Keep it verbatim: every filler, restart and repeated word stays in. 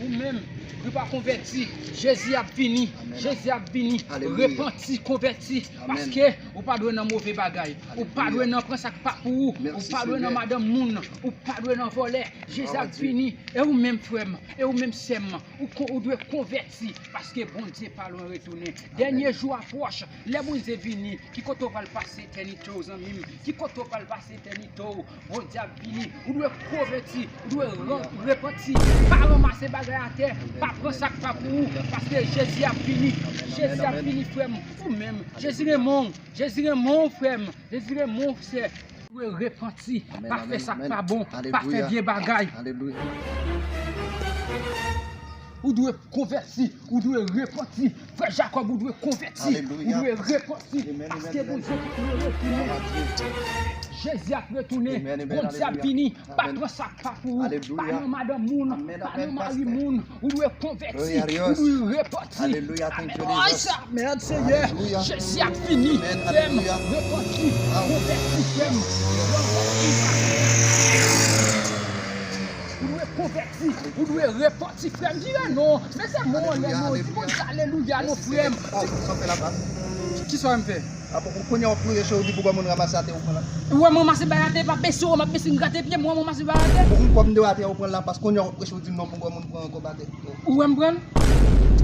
Ou menm ki pa konvèti, Jezi ap vini. Jezi ap vini. Repanti, konvèti. Paske ou pa dwe nan move bagay. Ou pa dwe nan pran sa k pa pou ou. Ou pa dwe nan madanm moun. Ou pa dwe nan vòlè. Jezi ap vini. E ou menm, frè m, e ou menm, sè m, ou, ou dwe konvèti. Paske Bondye pa lwen retounen. Dènye jou a pwòch. Lè Bondye vini, ki kote w pral pase etènite w, zanmi m? Ki kote w pral pase etènite w? Bondye ap vini. Ou dwe konvèti. Ou dwe repanti. Pa ranmase bagay atè. Pa pran sa k pa pou ou. Paske Jezi ap vini. Jezi ap vini, frè m. Ou menm, Jezi renmen w. Jezi renmen w, frè m. Jezi renmen w, sè. Ou dwe repanti. Pa fè sa k pa bon. Pa fè vye bagay. Ou dwe konvèti. Ou dwe repanti. Frè Jakòb, ou dwe konvèti. Ou dwe repanti. Paske Bondye pa dwe retounen. Jezi ap retounen. Bondye ap vini. Pa pran sa k pa pou ou. Pa nan madanm moun. Pa nan mari moun. Ou dwe konvèti. Ou dwe repanti. Amen. Mèd, Seyè. Jezi ap vini. Frè m, repanti. Konvèti, frè m. Ou dwe konvèti. Ou dwe repanti, frè m. Vire non. Mete men w anlè non. Di Bondye alelouya non, frè m. Kisa w fè? Kounye a w ap preche, w di pou granmoun ranmase atè ou pran la. Ou wè m ranmase bagay atè, pa bese w, m ap bese m grate pye m, ou wè m ranmase bagay atè. Ou pran kòb m de atè, ou pran la, paske kounye a w ap preche, w di non pou granmoun pran kòb atè. Ou wè m pran l?